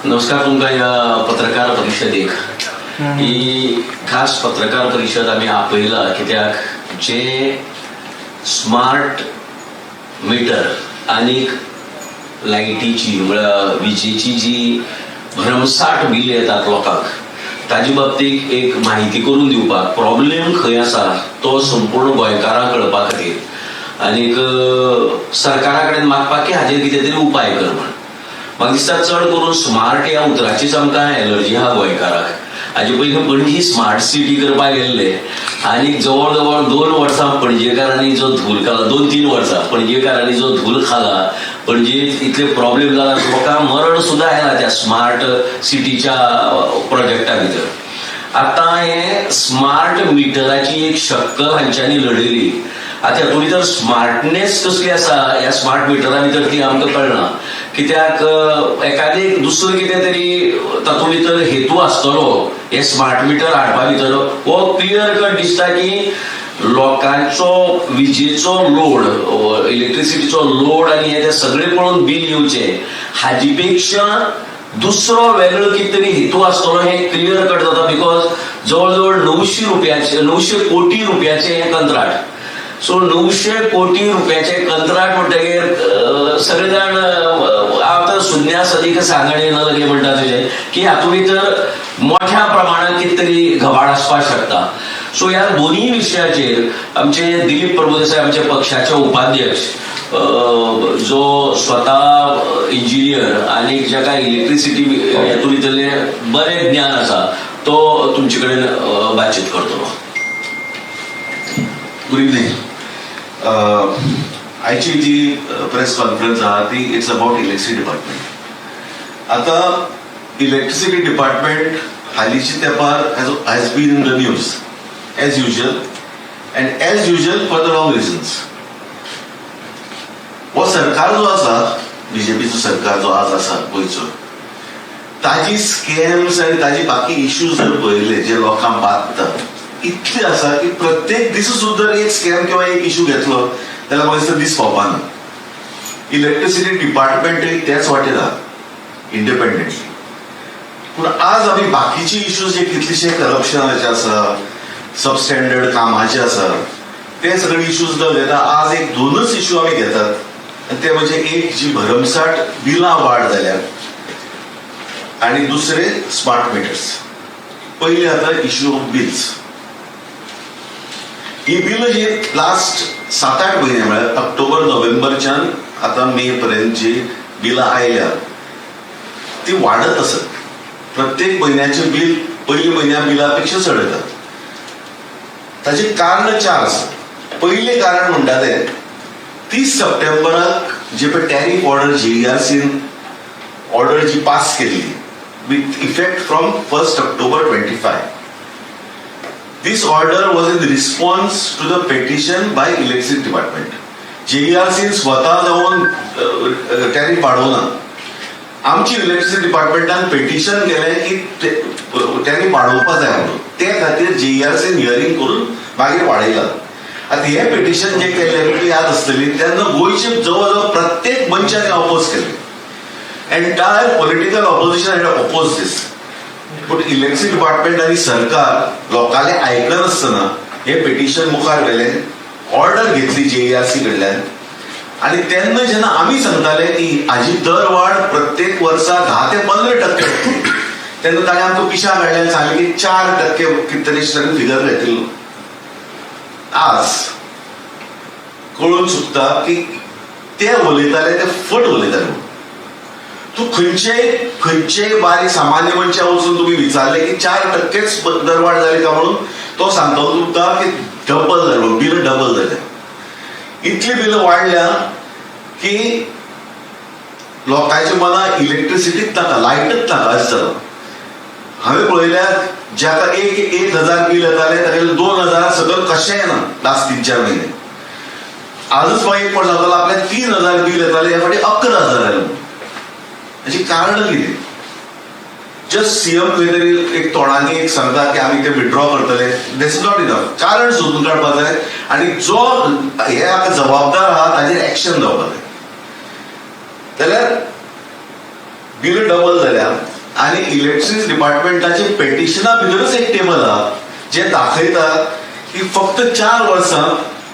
नमस्कार तुमकां ह्या पत्रकार परिशदेक. ही खास पत्रकार परिशद आमी आपयला कित्याक जे स्मार्ट मिटर आनीक लायटीची, म्हळ्यार विजेची जी भरमसाठ बिल येतात लोकांक, ताजे बाबतीत एक म्हायती करून दिवपाक, प्रॉब्लेम खंय आसा तो संपूर्ण गोंयकारांक कळपा खातीर आनीक सरकारा कडेन मागपाक की हाजेर कितें तरी उपाय कर म्हण. म्हाका दिसता, चड करून स्मार्ट ह्या उतराचीच आमकां एलर्जी आहा गोंयकाराक. हाजे पयलीं पणजी स्मार्ट सिटी करपाक गेल्ले आनी जवळ जवळ 2 वर्सां पणजेकारांनी जो धूल खाला, 2-3 वर्सां पणजेकारांनी जो धूल खाला, पणजेत इतले प्रॉब्लेम जाला, लोकांक मरण सुद्दां आयला त्या स्मार्ट सिटीच्या प्रोजेक्टा भितर. आतां हे स्मार्ट मिटराची एक शक्कल हांच्यांनी लढयली. आतां हातूंत भितर स्मार्टनेस कसली आसा ह्या स्मार्ट मिटरा भितर ती आमकां कळना, कित्याक एखादे दुसरो कितें तरी तातूंत भितर हेतू आसतलो हे स्मार्ट मिटर हाडपा भितर. हो क्लियर कट दिसता की लोकांचो विजेचो लोड, इलेक्ट्रिसिटीचो लोड आनी हे ते सगळे पळोवन बील येवचें, हाजी पेक्षा दुसरो वेगळो कितें तरी हेतू आसतलो हें क्लियर कट जाता, because जवळ जवळ 900 रुपयाचे, 900 कोटी रुपयाचें हें कंत्राट. सो 900 कोटी रुपयाचे कंत्राट म्हणटगीर सगळे जाण आतां सुज्ञा सदीक सांगणे न लगे म्हणटा तुजें की हातूंत भितर मोठ्या प्रमाणात कितें तरी घबाड आसपाक शकता. सो ह्या दोन्ही विशयाचेर आमचे दिलीप प्रभुदेसाय, आमच्या पक्षाचे उपाध्यक्ष, जो स्वता इंजिनियर आनी जाका इलेक्ट्रिसिटी हातूंत भितरलें बरें ज्ञान आसा, तो तुमचे कडेन बातचीत करतलो. Good evening. आयची जी प्रेस कॉन्फरन्स आहा ती it's about electricity department. आता इलेक्ट्रिसिटी डिपार्टमेंट हालींच्या तेंपार has been in the news as usual and as usual for the wrong reasons. हो सरकार जो आसा, बीजेपीचो सरकार जो आज आसा गोंयचो, ताजी स्कॅम्स आनी ताजी बाकी इश्यूज जर पळयले, जे लोकांक बादता, इतले आसा की प्रत्येक दीस सुद्दां एक स्कॅम किंवा एक इश्यू घेतलो जाल्यार म्हाका दिसता दीस पावपाना. इलेक्ट्रिसिटी डिपार्टमेंटय त्याच वाटेर आहा इंडिपेंडेंटली. पूण आज आमी बाकीचे इश्यूज जे कितलेशे करप्शनाचे आसा, सबस्टँडर्ड कामाचे आसा, ते सगळे इश्यूज न घेता आज एक दोनच इश्यू आमी घेतात आनी ते म्हणजे एक जी भरमसाठ बिलां वाड जाल्या आणि दुसरे स्मार्ट मिटर्स. पहिले आता issue of bills. He bill जी लास्ट 7-8 म्हयने, म्हळ्यार ऑक्टोबर नोव्हेंबरच्यान आता मे पर्यंत जी बिलां आयल्या ती वाडत आसत. प्रत्येक म्हयन्याचे बिल पयल्या म्हयन्या बिला पेक्षा चड येतात. ताचे कारण चार आसा. पयलें कारण म्हणटा ते 30 सप्टेंबराक जे पळय टॅरीफ ऑर्डर, जीईआरसीन ऑर्डर जी पास केल्ली with effect from 1st October 25. This order was in response to the petition by electricity department. जीईआरसीन स्वता जावन टॅरीफ वाडोवना. आमची इलेक्ट्रिसिटी डिपार्टमेंटान पिटिशन केलें की टॅरीफ वाडोवपा जाय म्हणून. ते खातीर जीईआरसीन हियरींग करून मागीर वाडयला. आतां हें पिटिशन जें केल्लें, तुमकां याद आसतली, तेन्ना गोंयचे जवळ जवळ प्रत्येक मनशान अपोज केलें. Entire political opposition had oppose this. पूण इलेक्ट्रिसिटी डिपार्टमेंट आनी सरकार लोकांले आयकनासतना हे पिटिशन मुखार व्हेलें, ऑर्डर घेतली जेईआरसी कडल्यान. आनी तेन्ना जेन्ना आमी सांगताले की हाजी दरवाड प्रत्येक वर्सा 10 ते 15%, तेन्ना ताणें आमकां पिशा काडले आनी सांगलें की 4% कितें तरी फिगर घेतिल्लो. आज कळून चुकता की ते उलयताले ते फट उलयताले म्हणून. तूं खंयचेय खंयचेय बारीक सामान्य मनशा वचून तुमी विचारले की 4%च दरवाड जाली का म्हणून, तो सांगतलो तुमकां की डबल जालें बिल, डबल जालें. इतली बिलां वाडल्या की लोकांच्या मनां इलेक्ट्रिसिटीच नाका, लायटच नाका अशें जालां. हांवें पळयल्यार ज्याका एक एक हजार बील येतालें, ताका 2000 सकयल कशें येना लास्ट 3-4 म्हयने. आजच म्हाका एक फावट सांगतालो, आपल्याक 3000 बील येतालें, ह्या फावटी 11,000 आयलें म्हणून. हाची कारणां कितें? जस्ट सीएम खंय तरी एक तोंडांनी एक सांगता की आमी ते विड्रॉ करतले. This is not enough. कारण सोदून काडपा जाय आनी जो हे आतां जबाबदार आहा ताजेर एक्शन जावपा जाय. जाल्यार बिल डबल जाल्या. आनी इलेक्ट्रिसिटी डिपार्टमेंटाचे पेटिशना भितरच एक टेबल आहा जे दाखयता की फक्त 4 वर्सां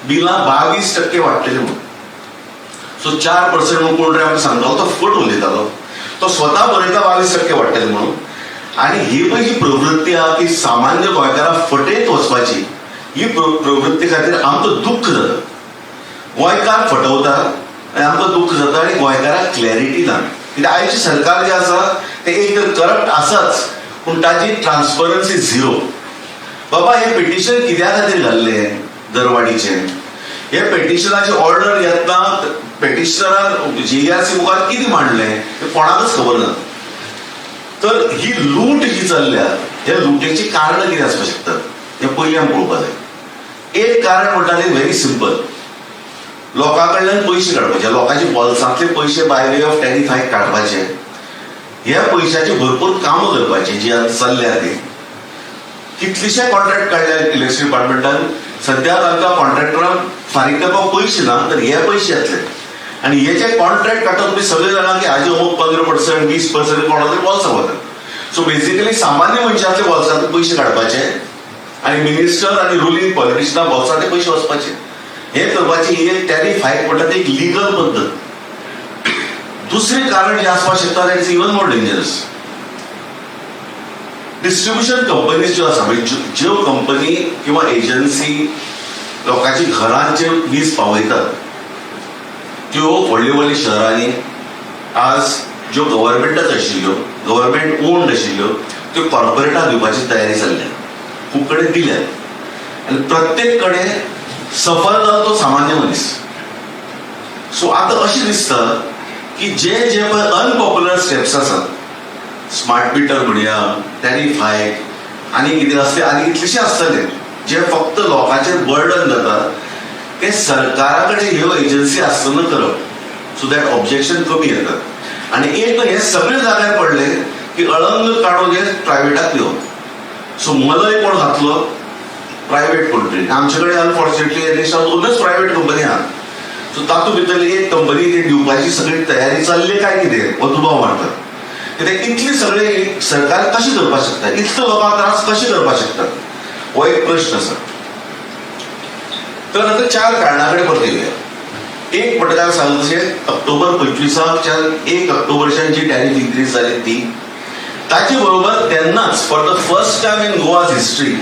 बिलां 22% वाडटली म्हणून. सो 4% म्हणून कोण तरी आमकां सांगतालो, तो फट उलयतालो, तो स्वता बरयता 22% वाडटले म्हणून. आनी ही पळय जी प्रवृत्ती आहा की सामान्य गोंयकारां फटयत वचपाची, ही प्रवृत्ती खातीर आमकां दुख्ख जाता. गोंयकार फटवता आनी आमकां दुख्ख जाता आनी गोंयकाराक क्लॅरिटी ना. कित्याक आयचें सरकार जें आसा तें एक तर करप्ट आसाच, पूण ताची ट्रान्सपरन्सी झिरो. बाबा हें पिटिशन कित्या खातीर घाल्लें दरवाडीचें? हे पेटिशनाची ऑर्डर येतना पेटिशनरान जीईआरसी मुखार कितें मांडलें तें कोणाकच खबर ना. तर ही लूट जी चल्ल्या, ह्या लुटेची कारणां कितें आसपाक शकतात हें पयलीं आमी पळोवपाक जाय. एक कारण म्हणटा तें व्हेरी सिंपल, लोकां कडल्यान पयशे काडपाचे, लोकांचे बोल्सांतले पयशे by way of tariff hike काडपाचे, ह्या पयशाची भरपूर कामां करपाची जी आतां चल्ल्या ती. कितलेशे कॉन्ट्रॅक्ट काडल्या इलेक्ट्रिसिटी डिपार्टमेंटान, सद्या तांकां कॉन्ट्रॅक्टरांक फारीक करपाक पयशे ना, तर हे पयशे येतले. आनी हे जे कॉन्ट्रॅक्ट काडटा तुमी सगळे जाणा की हाजे अमूक 15% 20% कोणा तरी बोल्सां वता. सो बेसिकली सामान्य मनशांतले बोल्सांतले पयशे काडपाचे आनी मिनिस्टर आनी रुलींग पॉलिटिशना बोल्सांतले पयशे वचपाचे. हे करपाची ही एक टॅरीफ हायक म्हणटा ती एक लिगल पद्दत. दुसरें कारण जें आसपाक शकता, that is even more dangerous. Distribution companies ज्यो आसा, म्हणजे ज्यो कंपनी किंवा एजन्सी लोकांच्या घरांचेर वीज पावयतात, त्यो व्हडले व्हडले शहरांनी आज ज्यो गव्हर्मेंटाच आशिल्ल्यो, गव्हर्मेंट ओन्ड आशिल्ल्यो, त्यो कॉर्पोरेटाक दिवपाची तयारी चल्ल्या, खूब कडेन दिल्यात आनी प्रत्येक कडेन सफर जालो तो सामान्य मनीस. सो आतां अशें दिसता की जे जे पळय अनपॉप्युलर स्टेप्स आसात, स्मार्ट मिटर म्हणया, टॅरीफ हायक आनी कितें असले आनी कितलेशे आसतले जे फक्त लोकांचेर बर्डन जाता, ते सरकारा कडेन ह्यो एजन्सी आसतना करप, सो that objection कमी येतात. आनी एक हे सगळे जाग्यार पडले की अळंग काडून हे प्रायवेटाक दिवप. सो मलय कोण घातलो? प्रायवेट कोण तरी. आमचे कडेन अनफॉर्च्युनेटली देशांत दोनच प्रायवेट कंपनी आहा. सो तातूंत भितरली एक कंपनी ती दिवपाची सगळी तयारी चल्ली काय कितें हो दुबाव मारतात. कित्याक इतली सगळे सरकार कशें करपाक शकता, इतलो लोकांक त्रास कशें करपाक शकता, हो एक प्रश्न आसा. तर आतां 4 कारणां कडेन परत येवया. एक म्हणटा सांगता तशें ऑक्टोबर 25च्यान 1 ऑक्टोबरच्यान जी टॅरीफ इन्क्रीज जाली ती, ताचे बरोबर तेन्नाच for the first time in Goa's history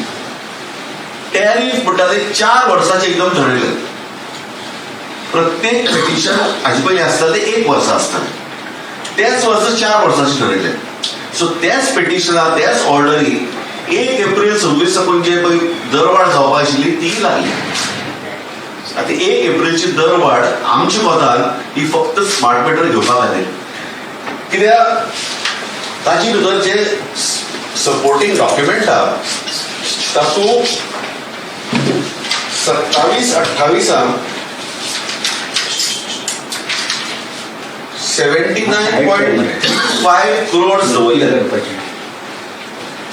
tariff म्हणटा ते 4 वर्साचे एकदम ठरयले. प्रत्येक पिटिशन हाजे पयलीं आसता ते 1 वर्सा आसतालें, त्याच वर्सा 4 वर्साचे ठरयले. सो त्याच पिटिशनाक, त्याच ऑर्डरी 1 एप्रील 26 साकून जे पळय दरवाड जावपा आशिल्ली ती लागली. आतां 1 एप्रिलची दरवाड आमच्या मतान ही फक्त स्मार्ट मिटर घेवपा खातीर, कित्याक ताचे भितर जे सपोर्टींग डॉक्युमेंट आहा तातूंत 27 28 79.5 करोड दवरले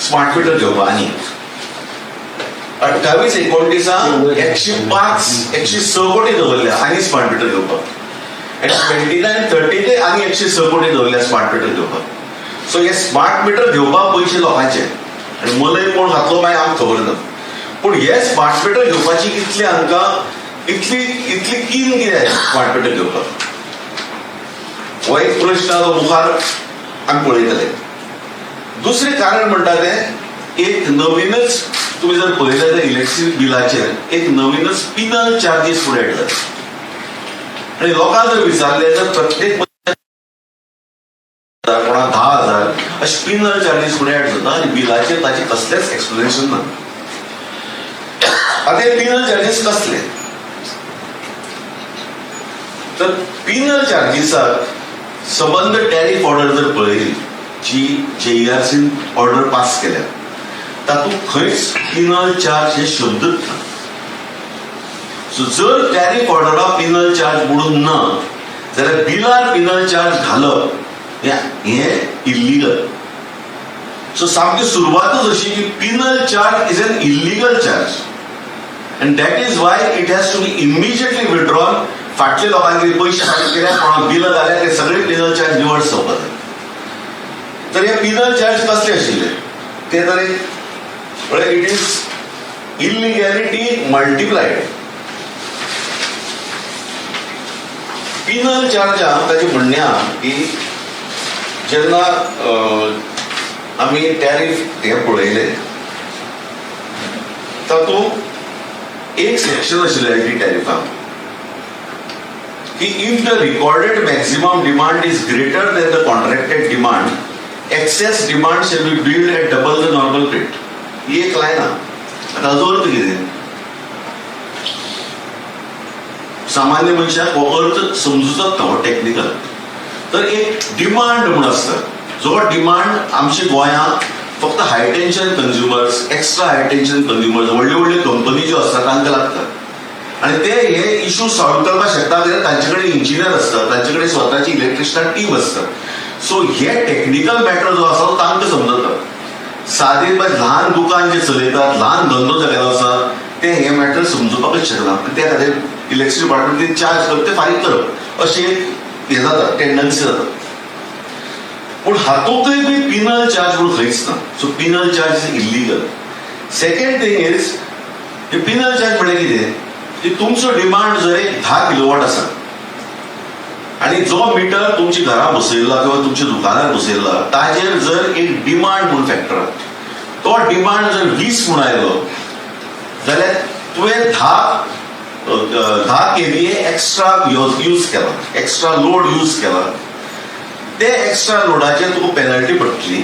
स्मार्ट मिटर घेवपा, आनी 28 29 105 106 कोटी दवरल्या आनी स्मार्ट मिटर घेवपाक, आनी 29 30 ते आनी 106 कोटी दवरल्या स्मार्ट मिटर घेवपाक. सो हे स्मार्ट मिटर घेवपाक पयशे लोकांचे आनी मलय कोण घातलो मागीर आमकां खबर ना, पूण हे स्मार्ट मिटर घेवपाची इतली हांकां इतली इतली कीन कितें स्मार्ट मिटर घेवपाक, हो एक प्रश्न तो मुखार आमी पळयतले. दुसरें कारण म्हणटा तें एक नवीनच तुमी जर पळयलें जाल्यार इलेक्ट्रिसिटी बिलाचेर एक नवीनच पिनल चार्जीस फुडें हाडले आनी लोकांक जर विचारलें तर प्रत्येक कोणाक 10,000 अशे पिनल चार्जीस फुडें ऍड जाता आनी बिलाचेर ताचें कसलेंच एक्सप्लेनेशन ना. आतां हे पिनल चार्जीस कसले? तर पिनल चार्जीसाक सबंद टॅरीफ ऑर्डर जर पळयली जी जेईआरसीन ऑर्डर पास केल्या तातूंत खंयच पिनल चार्ज हे शब्दच ना. सो जर टॅरीफ ऑर्डराक पिनल चार्ज म्हणून ना जाल्यार बिलार पिनल चार्ज घालप हें इल्लिगल. सो सामकी सुरवातच अशी की penal charge is an illegal charge and that is why it has to be immediately withdrawn. फाटले लोकांक पयशे फारीक केल्या, कोणाक बिलां जाल्या ते सगळे पिनल चार्ज निवड जावपाक जाय. तर हे पिनल चार्ज कसले आशिल्ले ते तर एक म्हळ्यार it is illegality multiplied. Penal चार्जाक ताचें म्हणणें आहा की जेन्ना आमी टॅरीफ हे पळयले तातूंत एक सेक्शन आशिल्लें एल टी टॅरिफाक की if the recorded maximum demand is greater than the contracted demand, excess demand shall be billed at double the normal rate. ही एक लायन आहा. आतां हाजो अर्थ कितें? सामान्य मनशाक हो अर्थ समजुचोच ना, हो टॅक्निकल. तर एक डिमांड म्हूण आसता, जो डिमांड आमच्या गोंयांत फक्त high tension consumers, extra high tension consumers, व्हडल्यो व्हडल्यो कंपनी ज्यो आसता तांकां लागता आनी ते हे इशू सॉल्व करपाक शकता कित्याक तांचे कडेन इंजिनियर आसता, तांचे कडेन स्वताची इलेक्ट्रिशियन टीम आसता. सो हे टॅक्निकल मॅटर जो आसा तो तांकां समजता. सादे ल्हान दुकान जे चलयतात, ल्हान धंदो जागेलो आसा, ते हे मॅटर समजुपाकच शकना. त्या खातीर इलेक्ट्रिसिटी डिपार्टमेंट चार्ज करप, ते फारीक करप, अशें एक हें जाता, टेंडन्सी जाता. पूण हातूंतय बी पिनल चार्ज म्हणून खंयच ना. So penal charge is illegal. Second thing is, penal charge म्हळ्यार कितें की तुमचो डिमांड जर एक 10 किलोवॉट आसा आनी जो मिटर तुमच्या घरा बसयला किंवा तुमच्या दुकानार बसयला ताजेर जर एक डिमांड म्हणून फॅक्टर आहा, तो डिमांड जर 20 म्हूण आयलो जाल्यार तुवें 10 केव्हीए एक्स्ट्रा यूज केला, एक्स्ट्रा लोड यूज केला, ते एक्स्ट्रा लोडाचेर तुका पेनल्टी पडटली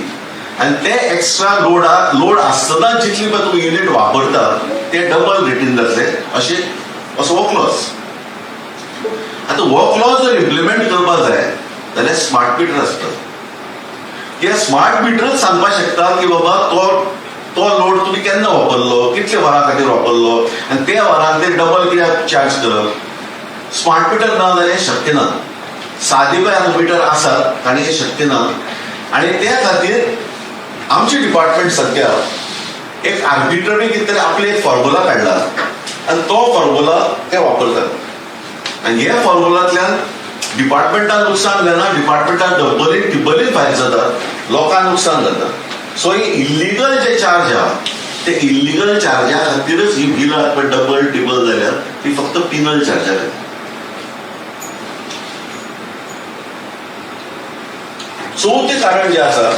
आनी ते एक्स्ट्रा लोड आसतना जितली पळय तुका युनीट वापरता ते डबल रेटीन जातले, अशें असो हो क्लॉज. आतां हो क्लॉज जर इम्प्लिमेंट करपाक जाय जाल्यार स्मार्ट मिटर आसता. हे स्मार्ट मिटरच सांगपाक शकता की बाबा तो लोड तुमी केन्ना वापरलो, कितले वरां खातीर वापरलो आनी त्या वरां खातीर डबल कित्याक चार्ज करप. स्मार्ट मिटर ना जाल्यार शक्य ना. सादे पळय आतां मिटर आसात ताणी हें शक्य ना. आनी त्या खातीर आमचें डिपार्टमेंट सद्या एक आर्बिट्ररी कितें तरी आपले एक फॉर्मुला काडला आनी तो फॉर्मुला ते वापरतात आनी ह्या फॉर्मुलांतल्यान डिपार्टमेंटाक नुकसान जायना, डिपार्टमेंटाक डबलीन टिबलीन फायदो जाता, लोकांक नुकसान जाता. सो हे इल्लिगल जे चार्ज आहा ते इल्लिगल चार्जा खातीरच ही बिलां पळय डबल टिबल जाल्या, ती फक्त पिनल चार्जा खातीर. चवथें कारण जें आसा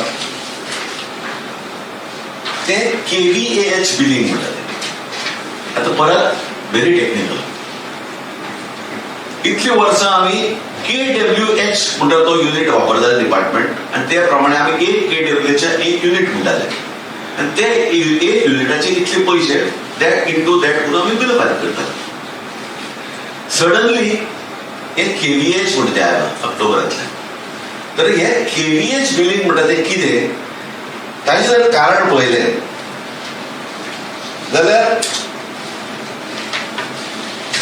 तें केव्हीएएच बिलींग म्हणटा तें. आतां परत व्हेरी टॅक्निकल. इतलीं वर्सां आमी केडब्ल्यूएच म्हणटा तो युनीट वापरताले डिपार्टमेंट आनी ते प्रमाणे आमी एक केडब्ल्यूएच्या एक युनीट म्हणटाले आनी ते एक युनिटाचे इतले पयशे that into that करून आमी बिल फारीक करताले. सडनली हे केव्हीएच म्हणटा तें आयलां ऑक्टोबरांतल्यान. तर हे केव्हीएच बिलींग म्हणटा तें कितें ताचें जर कारण पळयलें जाल्यार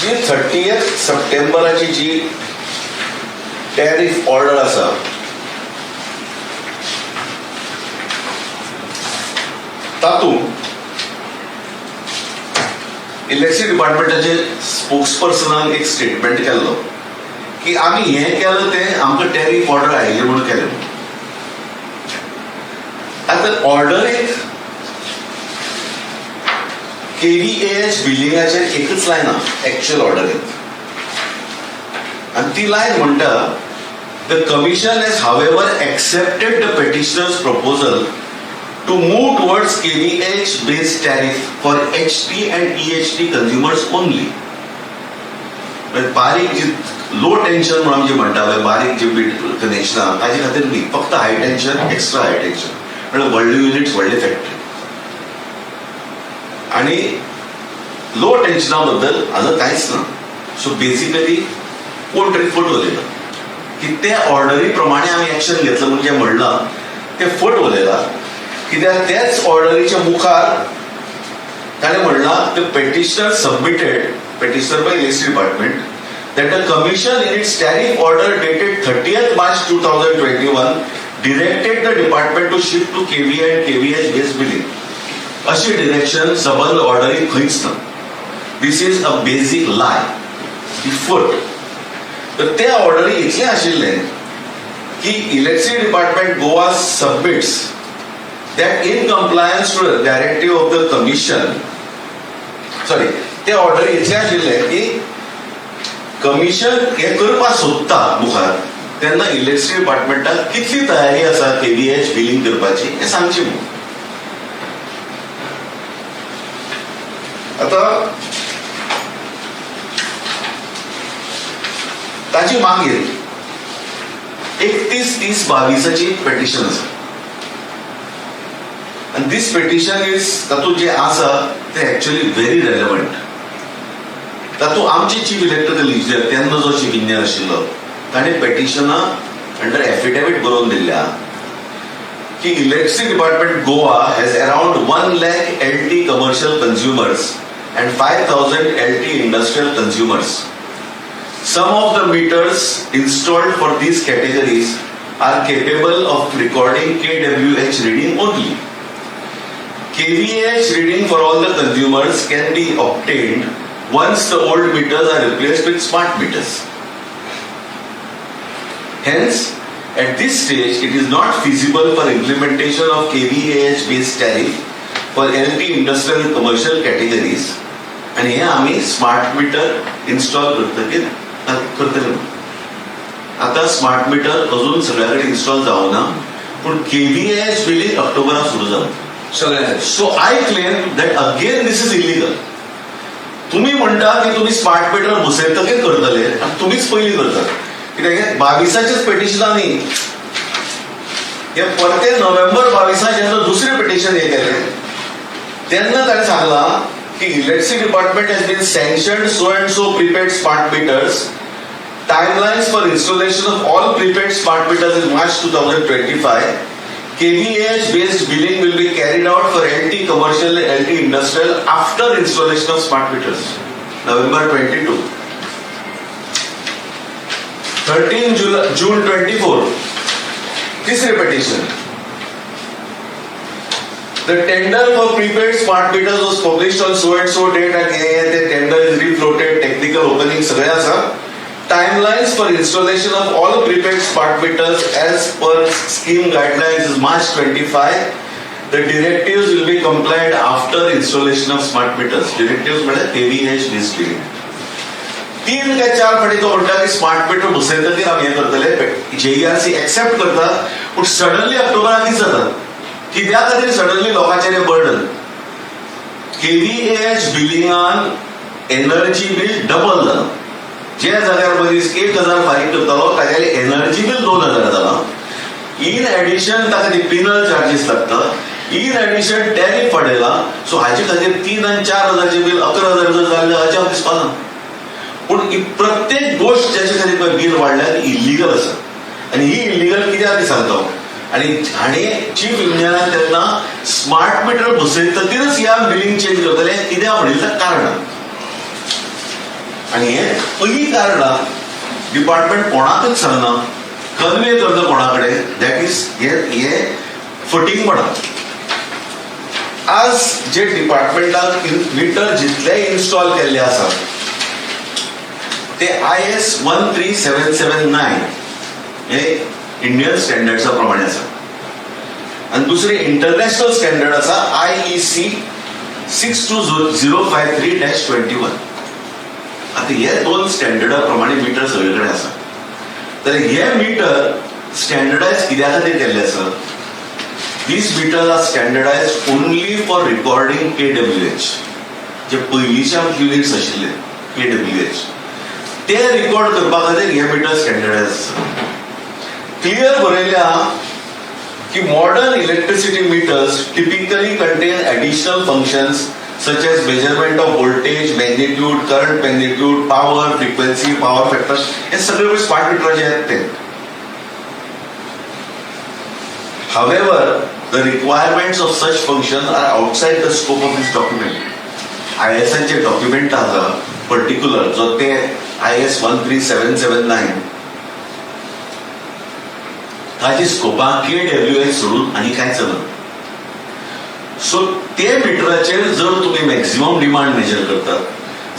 जी 30 सप्टेंबराची जी टॅरीफ ऑर्डर आसा तातूंत इलेक्ट्रिसिटी डिपार्टमेंटाचे स्पोक्सपर्सनान एक स्टेटमेंट केल्लो की आमी हें केलें तें आमकां टॅरीफ ऑर्डर आयिल्लें म्हणून केलें. आतां ऑर्डर एक केव्हीएएच बिलिंगाचेर एकच लायन आहा, एक्च्युअल ऑर्डर एक, आनी ती लायन म्हणटा the commission has however accepted the petitioner's proposal to move towards KVH based tariff for HT and EHT consumers only. बारीक जी लो टेन्शन म्हणून आमी जे म्हणटा पळय बारीक जे बीट कनेक्शन आहा ताजे खातीर न्ही, फक्त high tension, extra high tension म्हळ्यार व्हडले युनिट्स, व्हडले फॅक्टरी. आनी लो टेन्शना बद्दल हांगा कांयच ना. सो बेसिकली कोण तरी फट उलयला की ते ऑर्डरी प्रमाणे आमी एक्शन घेतलं म्हणून जें म्हणलां तें फट उलयला, कित्याक त्याच ऑर्डरीच्या मुखार ताणें म्हणलां the petitioner submitted, petitioner by electricity department, that the commission in its tariff order dated 30th March 2021 directed the department to shift to KVA and KVH based billing. अशी डिरेक्शन सबंद ऑर्डरी खंयच ना. This is a basic lie, ही फट. तर त्या ऑर्डरी इतलें आशिल्लें की electricity department Goa submits that in compliance to the directive of the commission, sorry, ते ऑर्डर इतले आशिल्ले की कमिशन हे करपाक सोदता मुखार, तेन्ना इलेक्ट्रिसिटी डिपार्टमेंटाक कितली तयारी आसा केव्हीएच बिलिंग करपाची हें सांगचें म्हणून. आतां ताची मागीर 31/30/22 पेटिशन आसा आनी दीस पेटिशन is तातूंत जें आसा तें एक्चुअली व्हेरी रेलेवंट. तातूंत आमचे चीफ इलेक्ट्रिकल इंजिनियर, तेन्ना जो चीफ इंजिनियर आशिल्लो, ताणें पेटिशनां अंडर एफिडेवीट बरोवन दिल्ल्या की electricity department Goa has around 1 lakh LT commercial consumers and 5,000 LT industrial consumers. Some of the meters installed for these categories are capable of recording kWh reading only. kVAH reading for all the consumers can be obtained once the old meters are replaced with smart meters. Hence, at this stage, it is not feasible for implementation of kVAH based tariff for LT industrial and commercial categories. And हे आमी smart meter install करतकीर करतले. आतां smart meter अजून सगळ्या कडेन install जावना, पूण केव्हीएच बिलिंग ऑक्टोबराक सुरू जाता सगळ्या. So I claim that again this is illegal. तुम्ही म्हणटा की तुम्ही स्मार्ट मीटर बसयतकीर करतले आनी तुमीच पयलीं करतात. कित्याक हें 22 पेटिशनां न्ही, हे परते नोव्हेंबर 22 जेन्ना दुसरें पेटिशन हे केलें तेन्ना ताणें सांगलां की electricity department has been sanctioned so and so prepaid smart meters. Timelines for installation of all prepaid smart meters in March 2025. kVAH based billing will be carried out for LT commercial and LT industrial after installation of smart meters. November 22. 13 June 24. This repetition. The tender for prepaid smart meters was published on so and so date and the tender is refloated, technical opening सगळें आसा. Timelines for installation of all prepaid smart meters as per scheme guidelines is March 25. The directives will be complied after installation of smart meters. Directives म्हळ्यार KVH based billing. 3 काय 4 फाटी तो म्हणटा की smart meter बसयतकीर आमी हें करतले, जेईआरसी एक्सेप्ट करता, पूण सडनली ऑक्टोबराक कितें जाता? कित्या खातीर सडनली लोकांचेर हें बर्डन? केव्हीएच बिलिंगान एनर्जी बील डबल जाला. जे जाग्यार मनीस 1,000 फारीक करतालो तागेलें एनर्जी बील 2,000 जाला. इन एडिशन ताका ती पिनल चार्जीस लागता, इन एडिशन टॅरीफ वाडयला. सो हाजे खातीर 3 आनी 4 हजारचें बील 11,000 जर जाल्लें अजाप दिसपा ना. पूण प्रत्येक गोश्ट ज्याचे खातीर पळय बील वाडल्या ती इल्लिगल आसा. आनी ही इल्लिगल कित्याक ती सांगता हांव. आनी हाणें चीफ इंजिनियरान तेन्ना स्मार्ट मिटर बसयतकीरच ह्या बिलिंग चेंज करतले कित्याक म्हणिल्लें कारण. आनी हें पयलीं कारणां डिपार्टमेंट कोणाकच सांगना, कन्वे करना कोणा कडेन, that is हे फटींगपणां. आज जे डिपार्टमेंटान मिटर जितले इन्स्टॉल केल्ले आसा ते IS 13779 हे इंडियन स्टँडर्ड्सा प्रमाणे आसा. आनी दुसरें इंटरनॅशनल स्टँडर्ड आसा IEC 62053-21. आतां हे दोन स्टँडर्डा प्रमाणे मिटर सगळे कडेन आसा. तर हे मिटर स्टँडर्डायज कित्या खातीर केल्ले आसा? These meters are standardized only for recording kWh. जे पयलींचे आमचे युनिट्स आशिल्ले kWh ते रिकॉर्ड करपा खातीर हे मिटर स्टँडर्डायज आसा. क्लियर बरयल्या की modern electricity meters typically contain additional functions such as measurement of voltage, magnitude, current magnitude, power, frequency, power factor. हे सगळे स्मार्ट मिटराचे आहेत ते. However, the requirements of such functions are outside the scope of this document. ISI चे document आसा particular जो ते IS 13779 ताजे स्कोपाक KWH सोडून आनी कांय चलना. सो ते मिटराचेर जर तुमी मॅक्झिमम डिमांड मेजर करतात,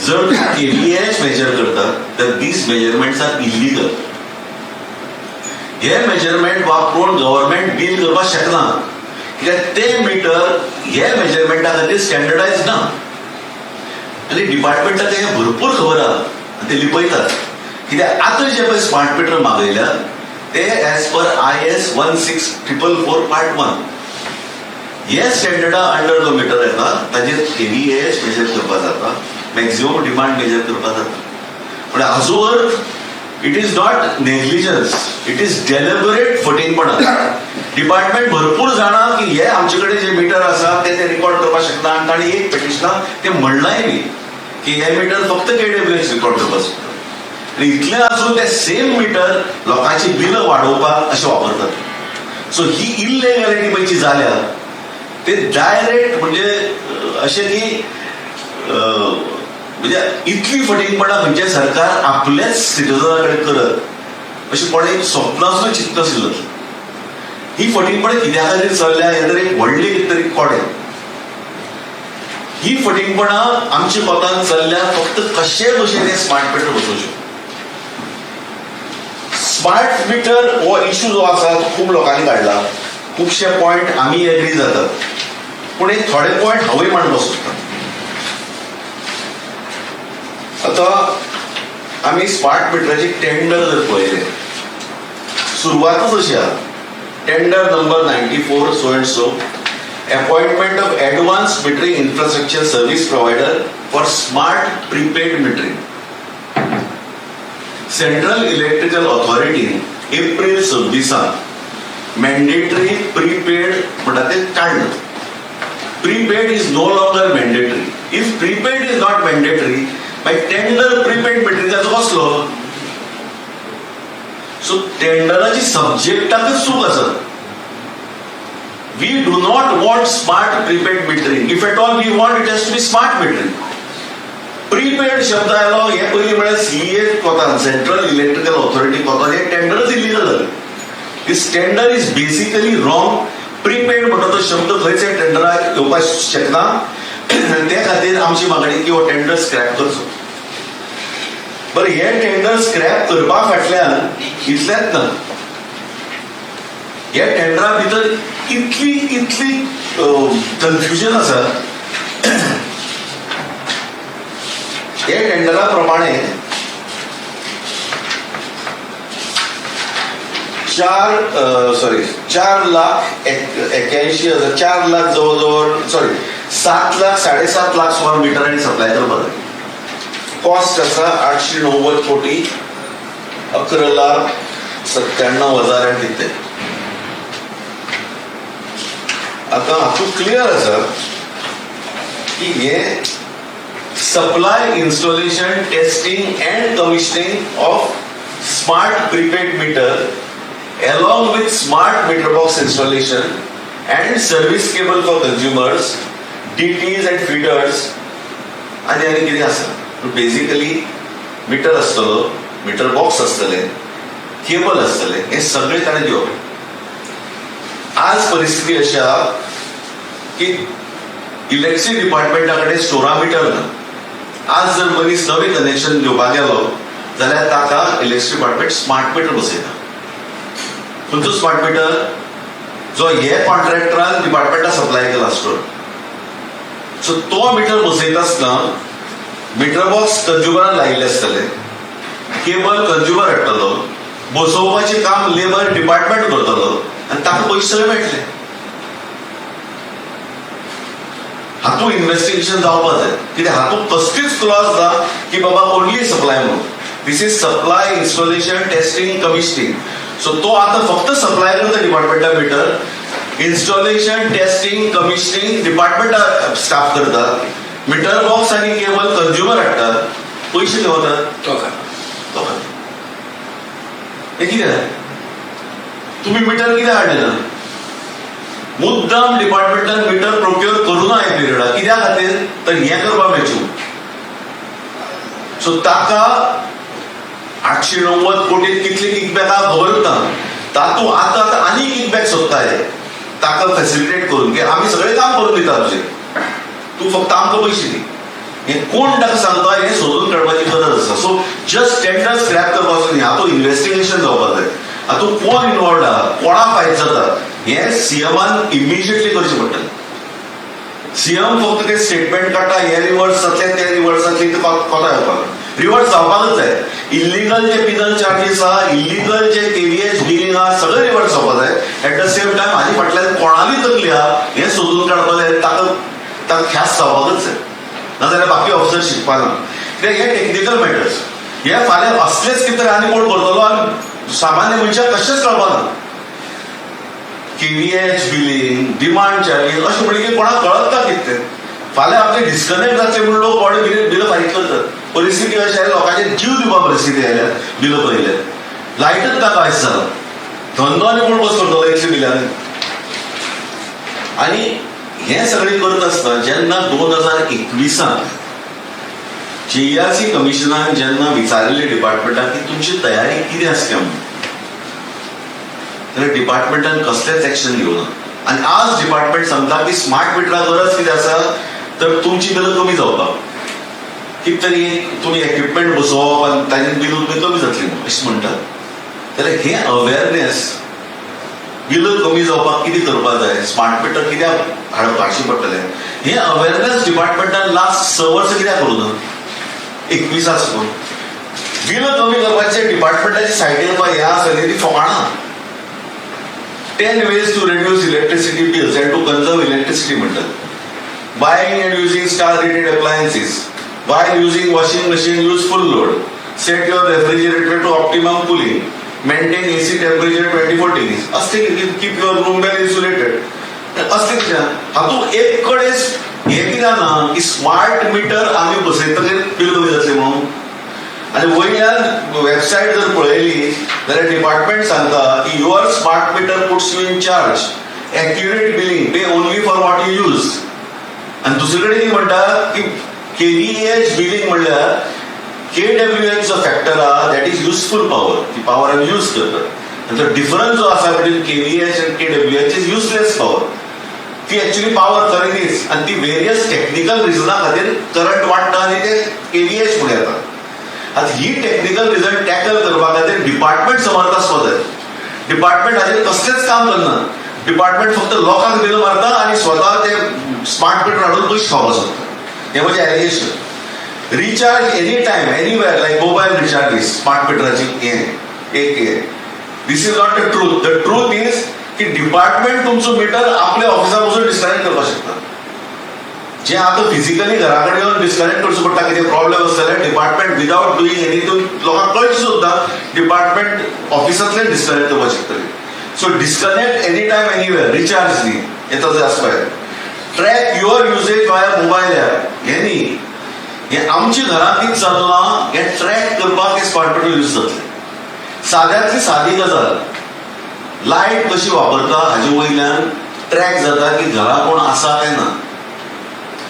जर तुमी KVH major करतात, तर these measurements are illegal. हे मेजरमेंट वापरून गव्हर्मेंट बील करपाक शकना, कित्याक ते मिटर हे मेजरमेंटा खातीर स्टँडर्डायज ना. आनी डिपार्टमेंटाक हें भरपूर खबर आहा, ते लिपयतात. कित्याक आतां जे पळय स्मार्ट मिटर मागयल्या ते as per IS 16444 part 1 हे स्टँडर्डा अंडर जो मिटर येता ताजेर केव्हीएएच मेजर करपाक जाता, मॅक्झिमम डिमांड मेजर करपाक जाता. पण आजवर it is not negligence, it is deliberate फटींगपणा. डिपार्टमेंट भरपूर जाणा की हे आमचे कडेन जे मिटर आसा ते ते रिकॉर्ड करपाक शकना. आनी ताणें एक पेटिशनां ते म्हणलांय बी की हे मिटर फक्त केडब्ल्यूएच रिकॉर्ड करपाक शकता. आनी इतलें आसून ते सेम मिटर लोकांची बिलां वाडोवपाक अशें वापरतात. सो ही इल्लेगॅलिटी पळय जी जाल्या ते डायरेक्ट म्हणजे अशें की म्हणजे इतली फटींगपणां खंयचें सरकार आपल्याच सिटीजना कडेन करत अशें कोणें स्वप्नां सुद्दां चिंतनाशिल्लें. ही फटींगपणां कित्या खातीर चल्ल्या हें तर एक व्हडली कितें तरी कोडें. ही फटींगपणां आमच्या कोतान चल्ल्या फक्त कशे भशेन हें स्मार्ट मिटर बसोवचें. स्मार्ट मिटर हो इशू जो आसा तो खूब लोकांनी काडला, खुबशे पॉयंट आमी एग्री जातात, पूण एक थोडे पॉयंट हांवूय मांडपाक सोदतां. आतां आमी स्मार्ट मिटराचे टेंडर जर पळयलें, सुरवातच अशी आहा, tender number 94 so and so, appointment of advance metering infrastructure service provider for smart prepaid metering. Central electrical ऑथॉरिटीन April 26 mandatory prepaid म्हणटा ते काडलं. Prepaid is no longer mandatory. If prepaid is not mandatory, मागीर tender prepaid मिटरिंगाचो कसलो? So टेंडराची सब्जेक्टाकच चूक आसा. We do not want smart prepaid metering. If at all we want, it has to be smart metering. Prepaid शब्द आयलो हे पयलीं म्हळ्यार CEA कोतान, सेंट्रल इलेक्ट्रिकल ऑथॉरिटी कोतान हे टेंडरच इलिगल जालें. This tender is basically wrong. Prepaid म्हणटा तो शब्द खंयच टेंडराक येवपाक शकना. ते खातीर आमची मागणी की हो टेंडर स्क्रॅप करचो. बरें, हे टेंडर स्क्रॅप करपा फाटल्यान इतलेंच ना, ह्या टेंडरा भितर इतली इतली कन्फ्युजन आसा. हे टेंडरा प्रमाणे 4,81,000, 4 लाख जवळ जवळ सॉरी 7 लाख 7.5 लाख सुमार मिटरांनी सप्लाय करपाक जाय. कॉस्ट आसा 890 कोटी 11,97,000 आनी कितें. आतां हातूंत क्लियर आसा की हे supply, installation, testing and commissioning of smart prepaid meter along with smart meter box installation and service cable for consumers, DTs and feeders आनी आनी कितें आसा. बेसिकली मिटर आसतलो, मिटर बॉक्स आसतलें, केबल आसतलें, हें सगळें ताणें दिवप. आज परिस्थिती अशी आहा की इलेक्ट्रिसिटी डिपार्टमेंटा कडेन स्टोरा मिटर ना. आज जर मनीस नवें कनेक्शन घेवपाक गेलो जाल्यार ताका इलेक्ट्रिसिटी डिपार्टमेंट स्मार्ट मिटर बसयता. खंयचो स्मार्ट मिटर? जो हे कॉन्ट्रॅक्टरान डिपार्टमेंटाक सप्लाय केला स्टोर. सो तो मिटर बसयता आसतना मिटर बॉक्स कंज्युमरान लायिल्लें आसतलें, केबल कंज्युमर हाडटलो, बसोवपाचें काम लेबर डिपार्टमेंट करतलो आनी ताका पयशे सगळे मेळटले. हातूंत इन्वेस्टिगेशन जावपाक जाय, कित्याक हातूंत कसलीच क्लॉज ना की बाबा ओनली सप्लाय म्हणून. This is supply, installation, testing, commissioning. So तो आतां फक्त सप्लाय करता डिपार्टमेंटा meter, installation, testing, commissioning डिपार्टमेंटा staff करता, मिटर बॉक्स आनी केबल कंज्युमर हाडटात, पयशे खंय वतात? लोकांक. हें कितें? तुमी मिटर कित्याक हाडलें ना? मुद्दाम डिपार्टमेंटान मिटर प्रोक्युअर करूं ना हे पिरियडाक, कित्या खातीर? तर हें करपाक मेळचें. सो ताका 890 कोटीत कितले किकबॅक आहा खबरूच ना. तातूंत आतां आतां आनी किकबॅक सोदता हे, ताका फॅसिलिटेट करून की आमी सगळें काम करून दिता तुजें, तूं फक्त आमकां पयशे दी. हें कोण ताका सांगता हें सोदून काडपाची गरज आसा. सो जस्ट टेंडर स्क्रॅप करपाचो न्ही, हातूंत इन्वेस्टिगेशन जावपाक जाय. हातूंत कोण इनवॉल्ड आहा, कोणाक फायदो जाता, हें सीएमान इमिजिएटली करचें पडटलें. सीएम फक्त ते स्टेटमेंट काडटा, हे रिवर्स जातले, ते रिवर्स जातले, ते कोता येवपाक रिवर्स जावपाकच जाय. इल्लिगल जे पिनल चार्जीस आहा, इल्लिगल जे केव्हीएच बिलींग आहा, सगळे रिवर्स जावपाक जाय. एट the same time हाजे फाटल्यान कोणाली तकली आहा हें सोदून काडपाक जाय, ताका ताका ख्यास्त जावपाकच जाय, नाजाल्यार बाकी ऑफिसर शिकपाक ना. कित्याक हे टेक्निकल मॅटर्स, हे फाल्यां असलेच कितें तरी आनी कोण करतलो आनी सामान्य मनशाक कशेंच कळपाक ना. केव्हीएच बिलींग, डिमांड चार्जीस अशें म्हणलें की कोणाक कळत ना कितें तें. फाल्यां आपले डिस्कनेक्ट जातले म्हूण लोक व्हड बिलां फारीक करतात. परिस्थिती अशी आयल्या, लोकांचे जीव दिवपा परिस्थिती आयल्या. बिलां पळयल्यार लायटच ना कांयच जाला, धंदो आनी कोण कसो करतलो इतल्या बिलांनी. आनी हें सगळें करत आसतना जेन्ना 2021 जीईआरसी कमिशनान जेन्ना विचारिल्लें डिपार्टमेंटाक की तुमची तयारी कितें आसल्या म्हणून, जाल्यार डिपार्टमेंटान कसलेंच एक्शन घेवना. आनी आज डिपार्टमेंट सांगता की स्मार्ट मिटरा गरज कितें आसा तर तुमची बिलां कमी जावपाक, कितें तरी तुमी एक्विपमेंट बसोवप आनी ताजें बिल तुमी कमी जातली म्हणून अशें म्हणटात. जाल्यार हें अवेरनेस बिलां कमी जावपाक कितें करपाक जाय, स्मार्ट मिटर कित्याक हाडचें पडटलें, हें अवेरनेस डिपार्टमेंटान लास्ट 6 वर्सां कित्याक करूं ना? 21 सुकून बिलां कमी करपाचें डिपार्टमेंटाच्या सायटीर पळय हें आसा न्ही, ती फकाणां. 10 ways to reduce electricity bills and to conserve electricity म्हणटात. Buying and using star rated appliances, while using washing machine use full load, set your refrigerator to optimum cooling, maintain AC temperature 24 degrees, असले keep your room well insulated, असले कितें हातूंत एक कडेन हें कित्याक ना की स्मार्ट मिटर आमी बसयतकीर बिल कमी जातलें म्हणून. आनी वयल्यान वेबसायट जर पळयली जाल्यार डिपार्टमेंट सांगता की your smart meter puts you in charge, accurate billing, pay only for what you use. आनी दुसरे कडेन ती म्हणटा की केव्हीएच बिलींग म्हणल्यार केडब्ल्यूएच जो फॅक्टर आहा that is useful power, ती पावर आमी यूज करतात. आनी तो डिफरन्स जो आसा between kVAH and kWh is useless power, ती एक्च्युअली पावर खरी न्हीच आनी ती वेरियस टेक्निकल रिजना खातीर करंट वाडटा आनी ते केव्हीएच फुडें येता. आतां ही टेक्निकल रिजन टॅकल करपा खातीर डिपार्टमेंट समर्थ आसपाक जाय. डिपार्टमेंट हाजेर कसलेंच काम करना. डिपार्टमेंट फक्त लोकांक बिलां मारता आनी स्वता ते स्मार्ट मिटर हाडून पयशे खावपाक सोदता. हें म्हजें allegation. Recharge any time anywhere like mobile recharge is smart मिटराची हें एक हें. This is not the truth. The truth is की डिपार्टमेंट तुमचो मिटर आपल्या ऑफिसा पसून डिस्कनेक्ट करपाक शकता. जे आतां फिजिकली घरा कडेन येवन डिस्कनेक्ट करचो पडटा कितें प्रॉब्लेम आसता जाल्यार डिपार्टमेंट विदावट डुईंग एनीथिंग लोकांक कळचें सुद्दां डिपार्टमेंट ऑफिसांतल्यान डिस्कनेक्ट करपाक शकतले. So disconnect any time anywhere recharge न्ही हें तशें आसपाक जाय. Track your usage via mobile app हें न्ही, हें आमच्या घरांत कितें चल्लां हें ट्रॅक करपाक हें स्मार्ट मिटर यूज जातलें. साद्यांतली सादी गजाल, लायट कशी वापरता हाजे वयल्यान ट्रॅक जाता की घरा कोण आसा काय ना.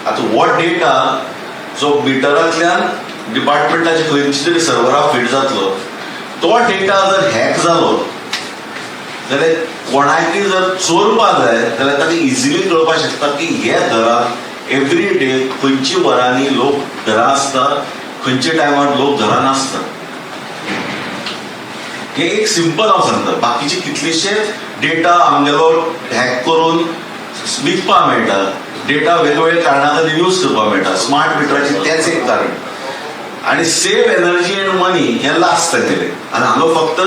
आतां हो डेटा जो मिटरांतल्यान डिपार्टमेंटाच्या खंयच्या तरी सर्वराक फीड जातलो, तो डेटा जर हॅक जालो जाल्यार कोणाकय जर चोरपाक जाय जाल्यार ताका इजिली कळपाक शकता की हे घरांत एवरी डे खंयच्या वरांनी लोक घरा आसता, खंयच्या टायमार लोक घरा नासता. हे एक सिंपल हांव सांगता. बाकीचे कितलेशेच डेटा आमगेलो हॅक करून विकपाक मेळटा, डेटा वेगवेगळ्या कारणां खातीर यूज करपाक मेळटा. स्मार्ट मिटराचें तेंच एक कारण. आनी सेव एनर्जी एंड मनी हें लास्ट तांगेलें, आनी हांगा फक्त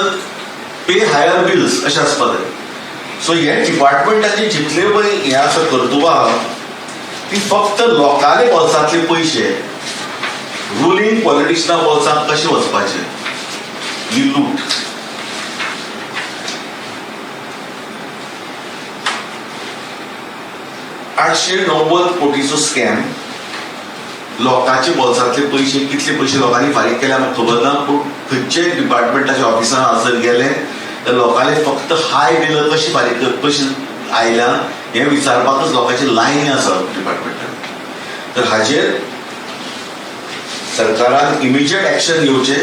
पे हायर बिल्स अशें आसपाक जाय. सो हे डिपार्टमेंटाचे जितले पळय हें आसा कर्तुबां आहा ती फक्त लोकांले बोल्सांतले पयशे रुलींग पॉलिटिशना बोल्सांत कशे वचपाचे ही लूट. 890 कोटीचो स्कॅम, लोकांचे बोल्सांतले पयशे कितले पयशे लोकांनी फारीक केल्या म्हाका खबर ना, पूण खंयचे डिपार्टमेंटाच्या ऑफिसान हांव जर गेले तर लोकांले फक्त हाय बिल कशी फारीक कशी आयल्या हें विचारपाकच लोकांची लायनी आसा डिपार्टमेंटान. तर हाजेर सरकारान इमिजिएट एक्शन घेवचें.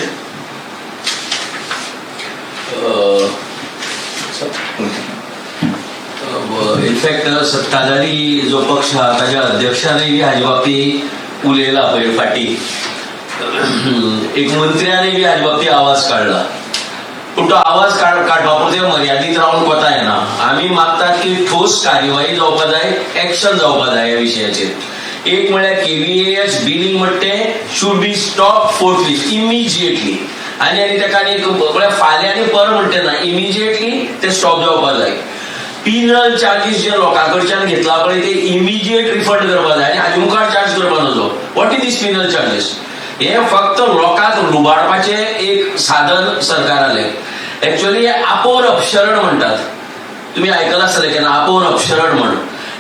इनफॅक्ट सत्ताधारी जो पक्ष आहा ताज्या अध्यक्षानय बी हाजे बाबतींत उलयला पळय फाटीं, एक मंत्र्यानय बी हाजे बाबतींत आवाज काडला. पूण तो आवाज काडपा पुरते मर्यादीत रावन कोता येना. आमी मागतात की ठोस कार्यवाही जावपा जाय, एक्शन जावपा जाय ह्या विशयाचेर. एक म्हळ्यार केव्हीएएच बिलिंग म्हणटा तें should be stop forthwith, immediately. आनी आनी ताका आनी म्हळ्यार फाल्यां आनी पर म्हणटे ना, इमिजिएटली ते स्टॉप जावपा जाय. पिनल चार्जीस जे लोकां कडच्यान घेतला पळय, ते इमिजिएट रिफंड करपा जाय आनी हाजे मुखार चार्ज करपा नजो. What is this penal charges? हे फक्त लोकांक लुबाडपाचें एक साधन सरकारालें. एक्च्युअली हे आपोवन अपशरण म्हणटात, तुम्ही आयकलां आसतलें केन्ना, आपोवन अपशरण म्हण.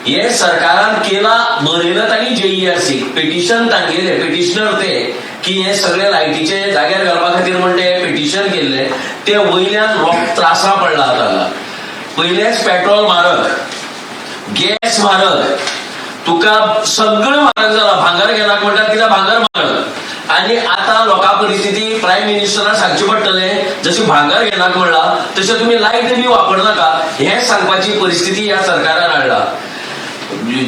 हे सरकारान केला, बरयलं तांणी जेईआरसी, पिटिशन तांगेले, पिटिशनर ते, की हे सगळे लायटीचे जाग्यार घालपा खातीर म्हण ते पिटिशन केल्ले. ते वयल्यान लोक त्रासा पडला आतां. पयलेच पेट्रोल म्हारग, गॅस म्हारग, तुका सगळं म्हारग जाला. भांगर घेनाक म्हणटात कित्याक भांगर म्हारग. आनी आतां लोकां परिस्थिती प्रायम मिनिस्टराक सांगचें पडटलें, जशें भांगर घेनाक म्हणलां तशें तुमी लायट बी वापरनाका, हें सांगपाची परिस्थिती ह्या सरकारान हाडला.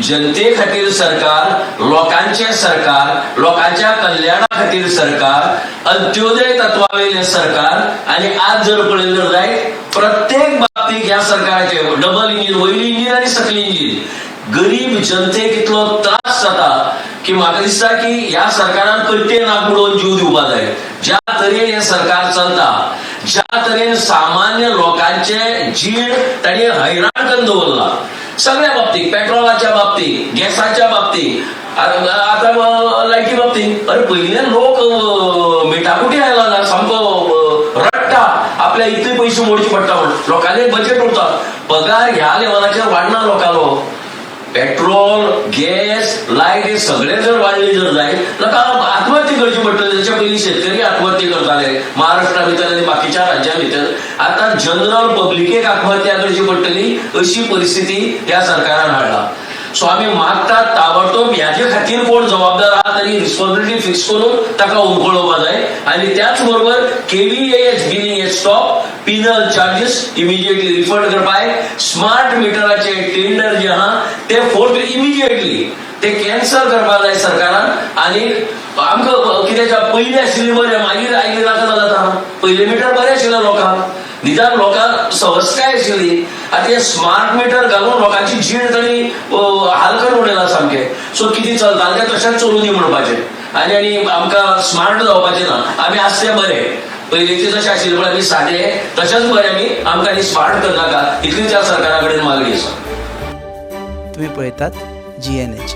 जनते खातीर सरकार, लोकांचें सरकार, लोकांच्या कल्याणा खातीर सरकार, अंत्योदय तत्वावेलें सरकार. आनी आज जर पळयलें जर जायत, प्रत्येक बाबतीत ह्या सरकाराचे डबल इंजीन, वयली इंजीन आनी सकली इंजीन, गरीब जनतेक इतलो त्रास जाता की म्हाका दिसता की ह्या सरकारान कट्टे नाक बुडोवन जीव दिवपा जाय. ज्या तरेन हें सरकार चलता, ज्या तरेन सामान्य लोकांचे जीण तांणी हैराण करून दवरला सगळ्या बाबतीत, पेट्रोलाच्या बाबतीत, गॅसाच्या बाबतीत, आतां लायटी बाबतीत. अरे, पयले लोक मेटाकुटी आयला ना, सामको रडटा, आपल्या इतले पयशे मोडचे पडटा म्हण. लोकांले बजेट उरता, पगार ह्या लेवलाचेर वाडना लोकांलो. पेट्रोल, गॅस, लायट हे सगळे जर वाडले जर जायत, लोकांक आत्महत्या करची पडटली. त्याच्या पयलीं शेतकरी आत्महत्या करताले महाराष्ट्रा भितर आनी बाकीच्या राज्यां भितर, आतां जनरल पब्लिकेक आत्महत्या करची पडटली, अशी परिस्थिती ह्या सरकारान हाडला. सो आमी मागतात, ताबडतोब ह्याचे खातीर कोण जबाबदार आहा ताणी रिस्पॉन्सिबिलिटी फिक्स करून ताका उमकळोवपा जाय. आनी त्याच बरोबर केव्हीएएच बिलिंग हे stop, penal charges immediately refund करपाक, स्मार्ट मिटराचे टेंडर जे आहा ते फोर्थ इमिजिएटली ते कॅन्सल करपाक जाय सरकारान. आनी आमकां कितें, पयलीं आशिल्लें बरें, मागीर आयले नाका जाता. पयलें मिटर बरें आशिल्लें लोकांक, निदान लोकांक सवस्काय आशिल्ली. आतां हे स्मार्ट मिटर घालून लोकांची जीण तांणी हाल करून उडयला सामके. सो कितें चलता तें तशेंच चलूं दी म्हणपाचें. आनी आनी आमकां स्मार्ट जावपाचें ना, आमी आसते बरे. पयलींचे जशें आशिल्ले पळय आमी सादे, तशेंच बरे आमी. आमकां आनी स्मार्ट करनाका, इतलीच ह्या सरकारा कडेन मागणी आसा. तुम्ही पळयतात जीएनएच.